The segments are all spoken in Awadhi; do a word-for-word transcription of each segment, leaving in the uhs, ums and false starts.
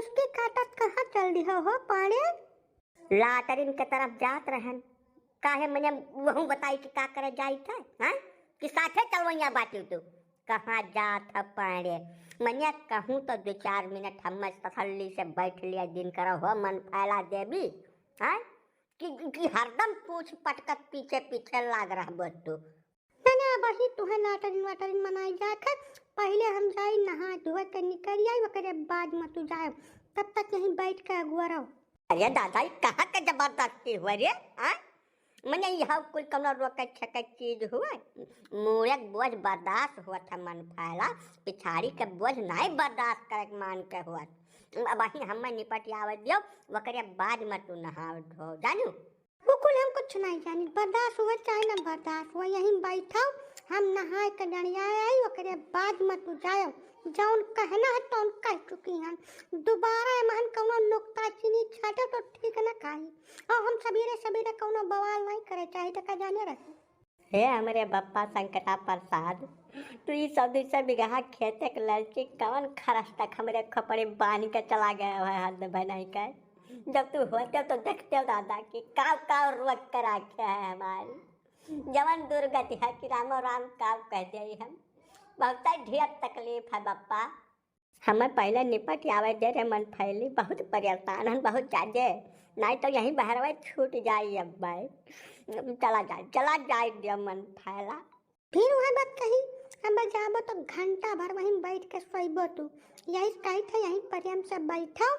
उसके काटत कहाँ चल दिहो हो पाड़े? लाटरिन के तरफ जात रहन। काहे मने वहू बताई कि का करे जाई थे, हैं? कि साथे चलवैया बाटी तू? कहाँ जात ह पाड़े? मने कहूँ तो दो चार मिनट हम तसल्ली से बैठ लिया दिन करो हो मन फैला देवी, हैं? कि, कि हरदम पूछ पटकत पीछे पीछे लाग रहबो तू। ना, ना, अबही तुहे लाटरिन वाटरिन मनाई जात है। पहिले हम जाई नहा धोए के निकल आई, ओकरे बाद में तू जाए। तब तक यहीं बैठ के अगुआ रहो। अरे दादा, ई कहाँ के जबरदस्ती हुआ रे? आ? मने यह कुल कौनो रोके छेके चीज हुआ? मूड़े के बोझ बर्दाश्त हुआ था मन फैला, पिछाड़ी के बोझ नाई बर्दाश्त करे के मान के हुआ। अबही हमें निपट आवे दियो, ओकरे बाद में तू नहा धो, जानू? वो कुल हम कुछ नहीं जानी, बर्दाश्त हुआ चाहे ना बर्दाश्त हुआ, यहीं बैठो, हम नहाए के डंडिया आई, ओकरे बाद में तू जाओ। जौन कहना है तौन कह चुकी हम, दोबारा एमहन कौनो नुक्ता चीनी छाटो तो ठीक न खाई। और हम सबेरे सबेरे कौनो बवाल नहीं करे चाही, तो का जाने रहे। हे हमरे बप्पा संकटा प्रसाद, तू ई सौ दू सौ बीघा खेते के ललची कौन खरस तक हमरे खोपड़ी बांध के चला गया है हद बनाई के। जब तू होते तो देखते हो दादा कि काव काव रोक के रखे है हमारी। जवन दुर्गति है कि रामो राम काव कह दे हम। बहुत ढेर तकलीफ है बप्पा। हमें पहले निपट आवे दे रे मन फैली, बहुत परेशान हन, बहुत जादे, नहीं तो यहीं बहरवे छूट जाई अब भाई। चला जाए, चला जाए दे मन फैला। फिर वह बात कही, अब जाबो तो घंटा भर वहीं बैठ के सोइबो तू। यही कही था, यहीं प्रेम से बैठो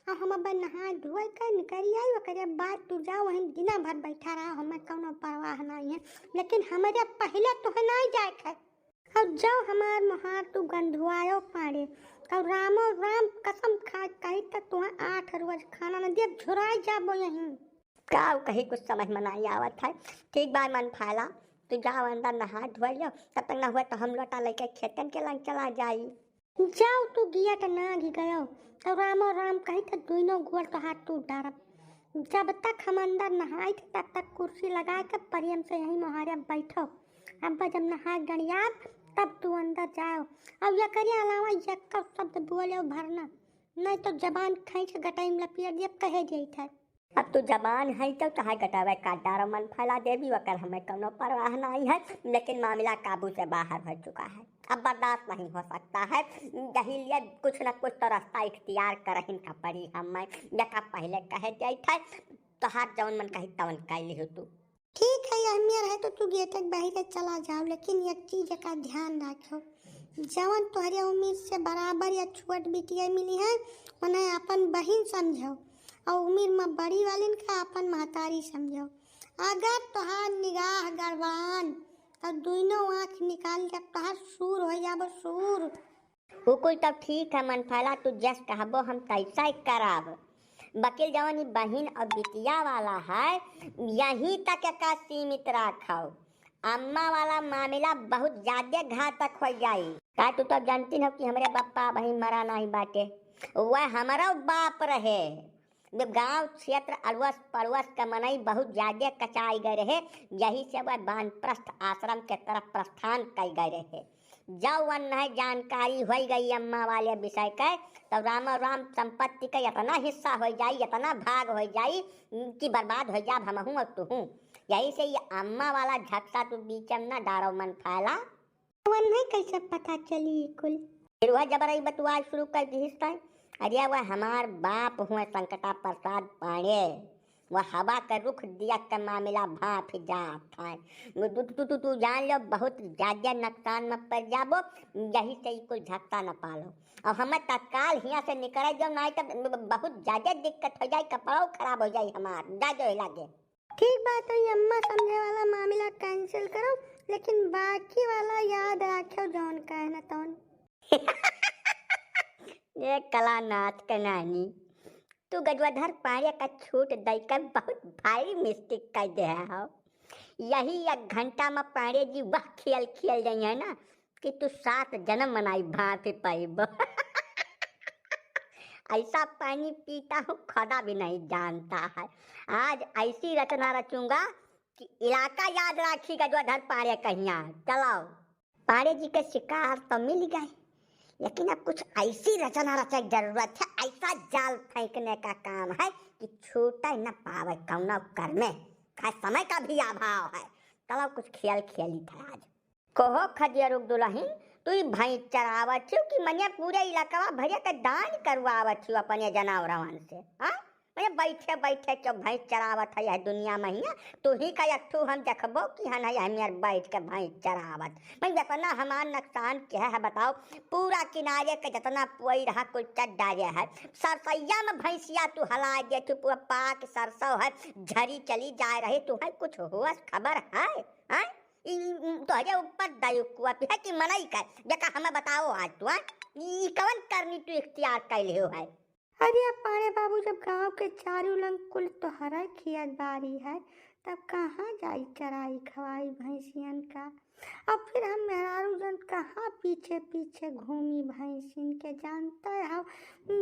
और हम अब नहा धोए के निकल आई, ओकरे बाद तू जाओ, वहीं दिना भर बैठा रहा, हमें कौनो परवाह नहीं है, लेकिन हमारे पहले तुहे नहीं जाए के। और जब हमार मोहार तू गंधुआयो पाड़े, तो रामो राम कसम खा के कही, तो तुहे आठ रोज खाना न दिए, झुराई जाबो यहीं। का कही, कुछ समझ में नहीं आवत है। ठीक बा मन फैला, तू जाओ अंदर नहा धो लियो, तब तक ना हुआ तो हम लोटा लेके खेतन के लंग चला जाई। जाओ तू गिया तो ना घी गयो, तो रामो राम कही, तो दोनों गोड़ तो हाथ टूट डारब। जब तक हम अंदर नहाई थे, तब तक कुर्सी लगा के प्रेम से यहीं मोहारे बैठो। अब जब नहा गड़ियाब, तब तू अंदर जाओ। अब एकरे अलावा यक्को शब्द बोले भरना, नहीं तो जबान खींच के गटाई में लपेट दिए, कहे जाई था। अब तू जबान है तो चाहे गटावे काट डारो मन फैला देवी, ओकर हमें कोनो परवाह नहीं है, लेकिन मामला काबू से बाहर हो चुका है। अब बर्दाश्त नहीं हो सकता है, यही लिए कुछ न कुछ तो रास्ता इख्तियार करहिन का पड़ी हमें। यका पहले कहे जाई था, तोहार जौन मन कही तवन कर लिहो तू। ठीक है, अहमियर है तो तू गेटे के बाहरे चला जाओ, लेकिन एक चीज का ध्यान रखो, जवन तोहरे उम्र से बराबर या छोट बिटिया मिली है, उन्हें अपन बहिन समझो, और उम्र में बड़ी वालिन का अपन महतारी समझो। अगर तोहार निगाह गड़बड़ान, तो दोनों आँख निकाल के तोहार सूर हो जाबो, सूर। उ कुल तब ठीक है मन फैला, तू जस कहबो हम तैसा ही करब। बकिल जवन ई बहिन और बिटिया वाला है, यहीं तक एका सीमित राखो। अम्मा वाला मामला बहुत ज्यादा घातक हो जाई। का तू तो जानती हो कि हमरे बप्पा बहिन मरा नहीं बाटे, वह हमारा बाप रहे। जब गांव क्षेत्र अड़वस पड़वस का मनई बहुत ज्यादा कचाई गए रहे, यही से वह वानप्रस्थ आश्रम के तरफ प्रस्थान कई गए रहे। जब वह नहीं जानकारी हो गई अम्मा वाले विषय के, तो रामो राम संपत्ति का इतना हिस्सा हो जाई, इतना भाग हो जाई कि बर्बाद हो जाब हमहूँ और तुहूँ। यही से ये अम्मा वाला झकसा तू बीच में ना डारो मन फैला। वन्हे कैसे पता चली ई कुल? फिर वह जबरई बतुआल शुरू कर दिहिस तय। अरे वह हमार बाप हुए संकटा प्रसाद पांडे, वह हवा के रुख दिया के मामला भाप जात है। वो तू, तू, तू, तू जान लो बहुत ज्यादा नुकसान में पड़ जाबो, यही से ई कुल झटका न पालो। और हमें तत्काल हियाँ से निकल जाओ, नहीं तो बहुत ज्यादा दिक्कत हो जाए, कपड़ाओ खराब हो जाए हमार, जा जो लागे। ठीक बात है, अम्मा समझे वाला मामला cancel करो, लेकिन बाकी वाला याद रखो जौन कहे न तौन। ये कलानाथ के नानी, तू गजवाधर पांड़े का छूट दई के बहुत भारी mistake कर दे हो। यही एक घंटा में पांड़े जी वह खेल खेल रही है ना कि तू सात जन्म मनाई भांति पाइब। ऐसा पानी पीता हूँ, खुदा भी नहीं जानता है। आज ऐसी रचना रचूंगा कि इलाका याद राखी गजवाधर पांड़े कहिया। चलाओ। पांड़े जी के शिकार तो मिल गए, लेकिन अब कुछ ऐसी रचना रचे के जरूरत है, ऐसा जाल फेंकने का काम है कि छूटे न पावे कौनो कर में। खैर, समय का भी अभाव है। चलो, कुछ खेल खेली थे आज। कहो खदियरुक दुलहिन, तू ई भैंस चरावत हियो कि मने पूरे इलाकवा भरिया के दान करवावत हियो अपने जनावरवन से, हाँ? मने बैठे बैठे क्यों भैंस चरावत है यह दुनिया महिया? तू ही का एक ठू हम देखबो कि हन है यह मेर बैठ के भैंस चरावत। मैं इतना हमार नुकसान किहे है बताओ, पूरा किनारे के जितना पोई रहा कुल चट डारे है। सरसैया में भैंसिया तू हला दे, तू पूरा पाक सरसों है, झरी चली जाए रही, तू है कुछ होश खबर है, हैं? ई, ई, तोहरे ऊपर दायु कुआ है कि मनई का? जेका हमें बताओ आज तू, हैं? ई कवन करनी तू इख्तियार कैले हो है? अरे अब पाड़े बाबू, जब गांव के चारू लंग कुल तोहरा खियात बारी है, तब कहाँ जाई चराई खवाई भैंसियन का? अब फिर हम मेहरारू जन कहाँ पीछे पीछे घूमी भैंसिन के, जानते हो,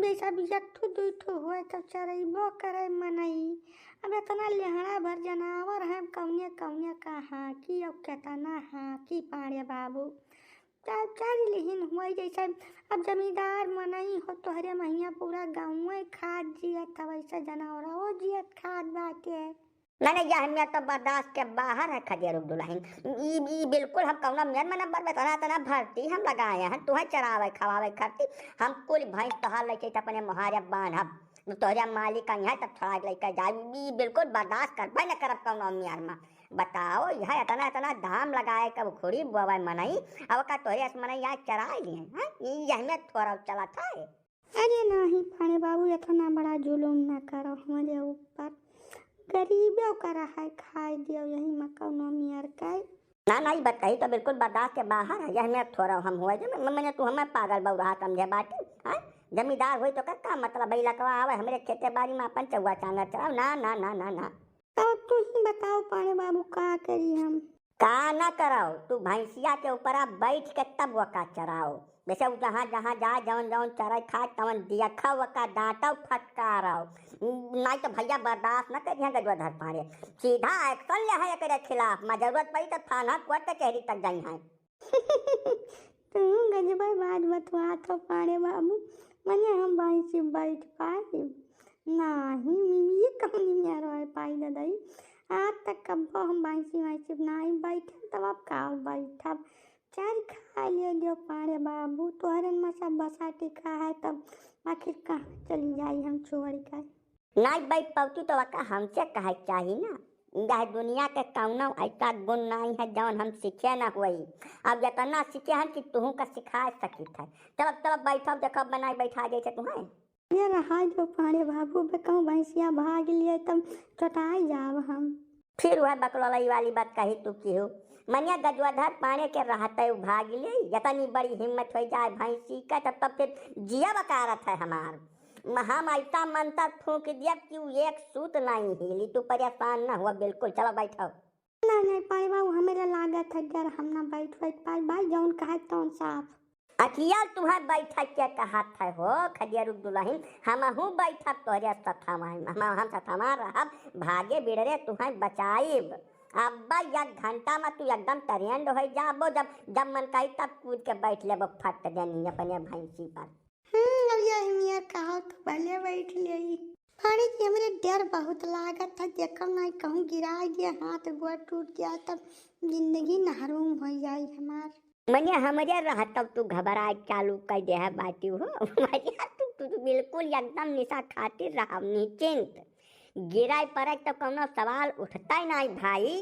जैसा भी एक ठो दुई ठो होए तो चरइबो करे मनई। अब इतना लेहड़ा भर जनावर है, कौने कौने का हाँकी और केतना हाँकी पाड़े बाबू। चार चार लिहिन हुए जैसे अब जमींदार मनई हो तोहरे महिया पूरा गाँवे खात जियत है, वैसे जनावरो जियत खात बाटे। नहीं, नहीं, यह मेर तो बर्दाश्त के बाहर है खदियरुक दुलहिन। ई, ई बिल्कुल हम कौनो मेर में नंबर में तना, तना भर्ती हम लगाए हैं, तुहें चरावे खवावे खातिर। हम कुल भैंस तोहार लेके अपने मोहारे बांधब, तोहरे मालिक आई है तब छोड़ा के लेके जाए। ई बिल्कुल बर्दाश्त करबे न करब कौनो मेर में। बताओ, यह इतना, इतना दाम लगाए कब खुड़ी बोवे मनई, अब का तोहरे अस मनई यहाँ चराए लिए हैं? ई यह में थोड़ा चलत है। अरे नाही पाड़े बाबू, इतना बड़ा जुलुम ना करो हमरे ऊपर। गरीबो का रहा है, खाए दियो यही में कौनो मेर के। ना, ना, ई बात कही तो बिल्कुल बर्दाश्त के बाहर है। यह में थोड़ा हम हुआ जे, म-, मने तू हमें पागल बौरा समझे बाटी, हाँ? जमींदार होई तो का, का मतलब है, इलाकवा आवे हमरे खेते बारी में अपन चौवा चांगर चराओ? ना, ना, ना, ना, ना। तब तू ही बताओ पाड़े बाबू, का करी हम? का ना कराओ, तू भैंसिया के ऊपरा बैठ के तब वका चराओ। जैसे उ जहाँ जहाँ जाए, जौन जौन चराई खाए, तवन दियखा वका डांटो फटकारो। नाहीं तो भैया बर्दाश्त न करिहैं गजवाधर पाड़े, सीधा action लेहैं एकरे खिलाफ। मा जरूरत पड़ी तो थाना कोर्ट कचहरी तक जइहैं। तू गजबा बात बतवात हो पाड़े बाबू, मने हम भैंसी बैठ पाई? नाही, ये कौनी मेर होए पाई ददई। आज तक कब्बो हम भैंसी वैंसी नाही बैठब, तब आप का बैठब? चल खा ले जो पाड़े बाबू, तोहरन मा सब बसा टिका है, तब आखिर कहाँ चली जाई हम छोड़ के? नाहीं बैठ पौती तो वका हमसे कहे के चाही ना। यह दुनिया के कौनो ऐसा गुण नाहीं है जौन हम सीखे ना होई। अब इतना सीखे हन कि तुहू का सिखा सकित है। चलो, चलो बैठो, देखो बनाई बैठा जैसे तुम्हें। ये रहा जो पाड़े बाबू, बे कहूँ भैंसिया भाग लिए तब चटाई जाब हम। फिर वह बकलोलई वाली बात कही तू किहू। मनिया गजवाधर पाड़े के रहते उ भाग ले, इतनी बड़ी हिम्मत हो जाए भैंसी का, तब, तब फिर जिया बकारत है हमार। म-, हम ऐसा मंत्र फूंक दियब कि उ एक सूत नाहीं हिली। तू परेशान ना हुआ बिल्कुल, चलो बैठो। नहीं, नहीं, पाड़े बाबू, हमें लागत है डर, हम ना बैठ, बैठ पाई भाई, जौन कहे तौन साफ। अकिया तुहें बैठक के कहत है हो, खदियरुक दुलहिन, हमहू बैठब तोहरे सथवा, हम, हम सथवा रहब, भागे बिड़रे तुहें बचाइब। अब एक घंटा में तू एकदम ट्रेंड हो जाबो, जब, जब मन कही तब कूद के बैठ लेबो फट देनी अपने भैंसी पर। हम्म, अब यही मियाँ कहो तो भले बैठ लेई। पाड़े जी, हमरे डर बहुत लागत है, देखो ना कहूँ गिरा गया, हाथ गोड़ टूट गया, तब जिंदगी नहरूम हो जाई हमार। मने हमरे रहतब तू घबराए चालू कर दे है बाटी हो। मने तू, तू, तू बिल्कुल एकदम निशा खातिर रहा, निश्चिंत। गिराए पड़े तो कौनो सवाल उठता ही नहीं भाई।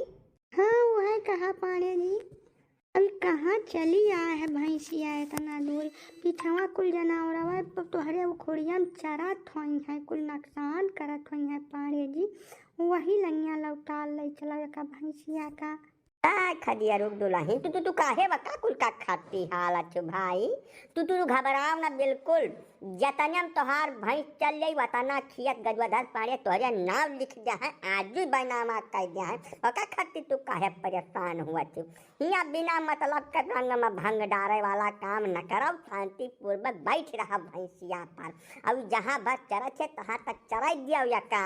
हाँ, वह कहा पाड़े जी। अभी कहाँ चली आए है भैंसिया इतना दूर? पीछवा कुल जनावरवा प-, तोहरे उखुड़िया में चरत होई है, कुल नुकसान करत होई है पाड़े जी। वही लंगिया लौटाल ले चला एका भैंसिया का। आ, खदियरुक दुलहिन, तू, तू, तू काहे बका कुल का खाती हालत हो भाई? तू, तू, तू घबराव ना बिल्कुल। जतने में तोहार भैंस चल जाई, वतना खियत गजवाधर पाड़े तोहरे नाव लिख दे है, आज भी बैनामा कर दे है। ओका खातिर तू काहे परेशान हुआ तू? हियाँ बिना मतलब के रंग में भंग डारे वाला काम न करब, शांतिपूर्वक बैठ रहा भैंसिया पर। अब जहाँ भर चरत है, तहाँ तक चराई दियो या का?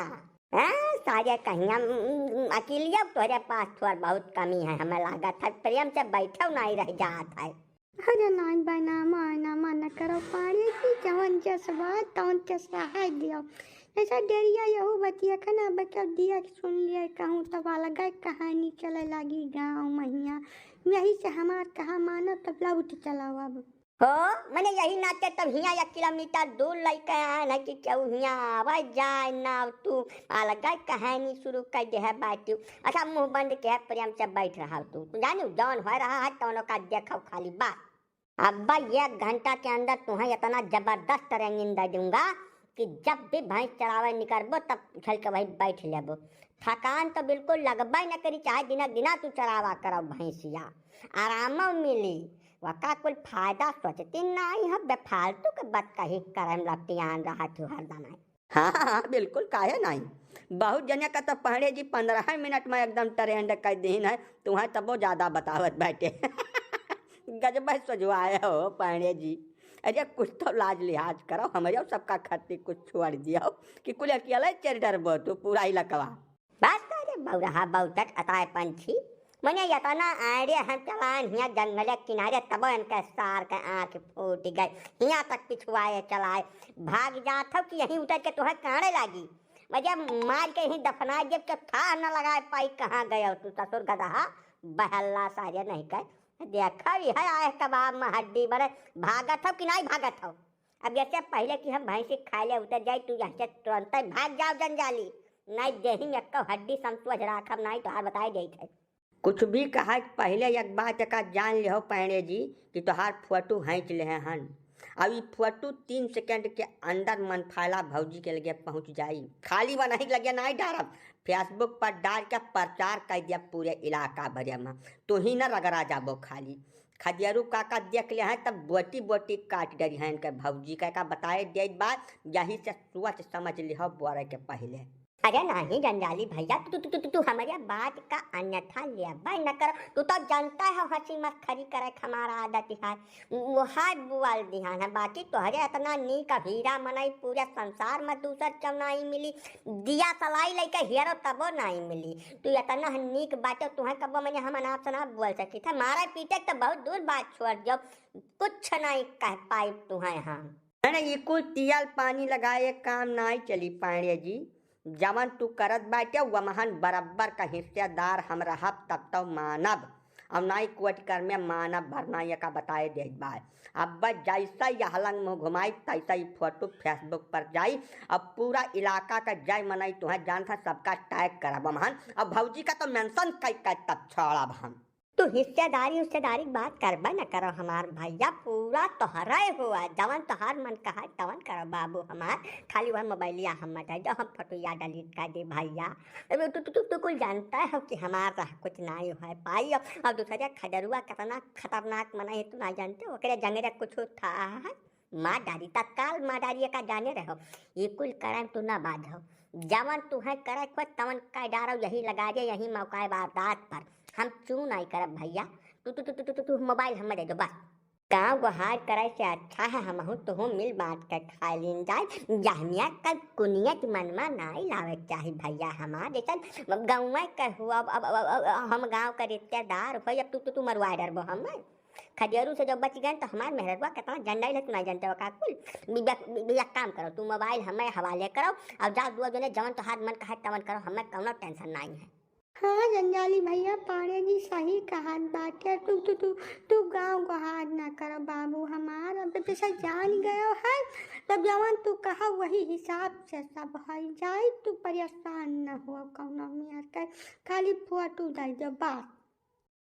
हैं, सारे कहिया, उम, उम, अकेलिया तोहरे पास थोड़ बहुत कमी है, हमें लागत है, प्रेम से बैठो नहीं रह जात है। अरे नाहीं बहिना, माना मन करो पाड़े जी, जवन जस बा तवन जस रहाय दियो। जैसा डेरिया यहू बतिया के ना बचब दिया के सुन लिया कहूँ तब अलग कहानी चले लागी गाँव महिया। यही से हमार कहा मानो तब लौट चलाओ अब। हो, मने यही नाते तब हियाँ एक किलोमीटर दूर लइके आए न कि केहू हियाँ आवे जाए ना, तू अलग कहानी शुरू कर दे है बाटी। अच्छा, मुँह बंद के है, प्रेम से बैठ रहा तू, तू जानू जौन हो रहा है तौनो का देखो खाली बस। अब्बा एक घंटा के अंदर तुहें इतना जबरदस्त training दे दूंगा कि जब भी भैंस चरावे निकरबो तब उछल के वही बैठ लेबो। थकान तो बिल्कुल लगबे न करी, चाहे दिना दिना तू चरावा करब भैंसिया, आरामो मिली। वका कुल फायदा सोचती नाई हो, बेफालतू के बात कही करम लपटियान रहत हो हरदम है। हाँ, हाँ, हाँ, बिल्कुल, काहे नाई? बहुत जने का तो पांड़े जी पन्द्रह मिनट में एकदम trend कर दीन है, तुहें तबो ज्यादा बतावत बाटे। गजब सोझवाए हो पांड़े जी। अरे कुछ तो लाज लिहाज करो, हमरे सबका खत्ती कुछ छोड़ दियो कि कुल अकेले चर डरबो तू पूरा इलाकवा। बस करे बौरहा बौतट अताए पंछी, मने यतना आड़े हम चलान हियाँ जंगले किनारे, तबो इनके सार के आँख फूट गए। हियाँ तक पिछुआए चलाए, भाग जात हो कि यहीं उतर के तुहें काढ़े लागी। मजे मार के यहीं दफना जब के था न लगाए पाई, कहाँ गए हो तू ससुर गदहा, बहल्ला सारे नहीं कहे। देखा भी है आए कबाब में हड्डी बने, भागत हो कि नहीं भागत हो? अब जैसे पहले कि हम भैंसी खाए ले उतर जाई, तू यहाँ से तुरंत ही भाग जाओ जंजाली, नहीं देही में एक्को हड्डी संतोष राखब नहीं, तोहार बताए देत है। कुछ भी कहा पहले एक बात का जान लिहो पांड़े जी कि तोहार फोटो खींच ले हन। अब ई फोटो तीन सेकंड के अंदर मनफाला भौजी के लगे पहुँच जाई। खाली वनही के लगे नहीं डारब, Facebook पर डाल के प्रचार कर दिया पूरे इलाका भर में। तू ही न रगड़ा जाबो खाली। खदियरू काका देख ले हैं तब बोटी बोटी काट डरी हैं इनके भौजी का, का बताए देत बा, यही से सोच समझ लिहो बोरे के पहले। अरे नहीं जंजाली भैया, तू, तू, तू, तू, तू हमरे बात का अन्यथा लेबे न कर। तू तो जानता है हंसी मस्खरी करे के हमारा आदत है। वो हाथ बुआल दिहान है, बाकी तोहरे इतना नीक हीरा मनई पूरे संसार में दूसर क्यों नहीं मिली। दिया सलाई लइके हेरो तबो नहीं मिली। तू इतना नीक बाटे, तुहें कबो मने हम अनाप शनाप बोल सकी थे। मारे पीटे के तो बहुत दूर बात छोड़ दियो, कुछ नहीं कह पाई तुहें हम। अरे ई कुल तियल पानी लगाए काम नाई चली पांड़े जी। जवन तू करत बाटे वमहन बराबर का हिस्सेदार हम रहब तब तो मानब। और नाई कोट कर में मानब भरना ये का बताए देत बा। अब जैसा यह लंग मुँह घुमाई तैसा ही फोटो Facebook पर जाई। अब पूरा इलाका का जय मनई तुहें जानत है सबका टैग करब वमहन। अब भौजी का तो मेंशन कई कई तब छोड़ब हम। तू हिस्सेदारी हुस्सेदारी की बात करबे न करो हमार भैया, पूरा तोहरे हुआ, जवन तोहार मन कहा तवन करो बाबू हमार। खाली वह मोबाइलिया हम मत है जो हम फोटोया डिलीट कर दे भैया। अबे तू, तू, तू, तू कुल जानता है कि हमार रह कुछ नहीं है पाई। और दूसरे खदरुआ कितना खतरनाक मना है, तू ना जानते, ओकरे जंगरे कुछ था है। मार डारी, तत्काल मार डारी, एका जाने रहो। ये कुल करम तू ना बांधो। जवन तुहें करे को तवन कह डारो, यही लगा दे, यही मौका वारदात पर। हम चू नहीं करब भैया। तू, तू, तू, तू, तू, तू, तू मोबाइल हमें दे दो बस। गाँव गोहार करे से अच्छा है हमहू तुहू मिल बांट के खाए लीन जाए। जहमिया कल कुनियत मन में नाई लावे के चाही भैया हमार। जैसन गौवे के हुआ, अब, अब, अब, अब, अब हम गाँव के रिश्तेदार हो, अब तू, तू, तू मरवा डरबो हमें। खदेरू से जब बच गए तो हमार मेहररुआ कितना जंडाइल है, तू नहीं जानते हो का कुल। बि-, बि-, बि-, एक काम करो, तू मोबाइल हमें हवाले करो और जाओ दुआ जने जवन तोहार मन कहे तवन करो, हमें कौनो टेंशन नहीं है। हाँ जंजाली भैया, पाड़े जी सही कहत बाटे। तू, तू, तू, तू गाँव गोहार ना करो बाबू हमार, अब जैसे जान गयो है तब जवन तू कहा वही हिसाब से सब हो जाई। तू परेशान न हो कौनो मियाँ के, खाली फोटो दे दो बस।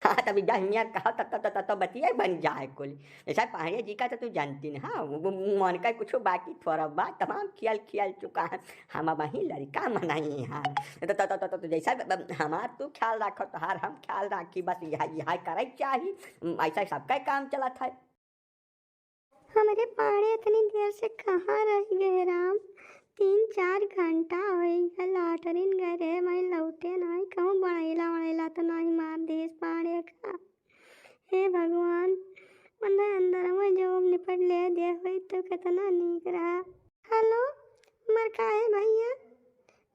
हाँ, तब जहमिया कहा त, त, त, त, त बतिया बन जाए कुल। जैसा पांड़े जी का तो तू जानती ना, हाँ, वो, वो मन का कुछ बाकी थोड़ा बात, तमाम खियल खियल चुका है। हम अब ही लड़का मनाई हैं। त, त, त, त, त, त जैसा ब-, ब-, हमार तू ख्याल रखो, तोहार हम ख्याल राखी, बस यह, यह करे चाही। ऐसा सबका काम चलत है। हमरे पाड़े इतनी देर से कहाँ रह गए राम? तीन चार घंटा होइ गए, लाटरिन गए रहे, मैं लौटे नाई, कहूँ बड़ैला वड़ैला तो नाई मार देस पाड़े का। हे भगवान, उन्हें अंदर में जो निपट ले दे हुई तो कितना नीक रहा। हेलो, मर का है भैया?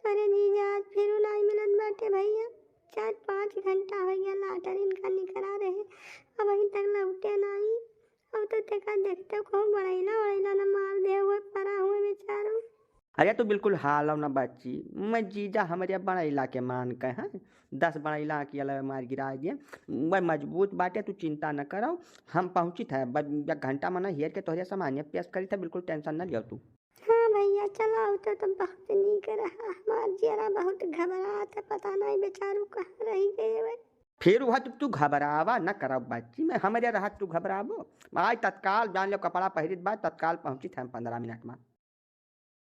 तोरे जीजा आज फिर नाई मिलत बाटे भैया। चार पाँच घंटा हो गया, लाटरिन का निकरा रहे, अब अभी तक लौटे नाई। अब तो देखा देखते कहूँ बड़ैला वड़ैला न मार दे हुए, परा हुए बेचारू। अरे तू बिल्कुल हालव न बच्ची, मैं जीजा हमरे बड़ैला के मान के हैं, दस बड़ैला के अलावा मार गिरा दिए। वह मजबूत बाटे, तू चिंता न करव, हम पहुँचित है, बस एक घंटा में न हेर के तोहरे सामान्य पेश करी था, बिल्कुल tension न लियो तू। हाँ भैया, चलो, अब तो, तो बहुत नीक रहा, हमार जियरा बहुत घबरात है, पता नहीं बेचारू कहाँ रह गए हुए। फिर वह तू, तू घबरावा न करव बच्ची, मैं हमरे रहत तू घबराबो। आज तत्काल जान लो, कपड़ा पहिरित बा, तत्काल पहुँचित है हम पन्द्रह मिनट में।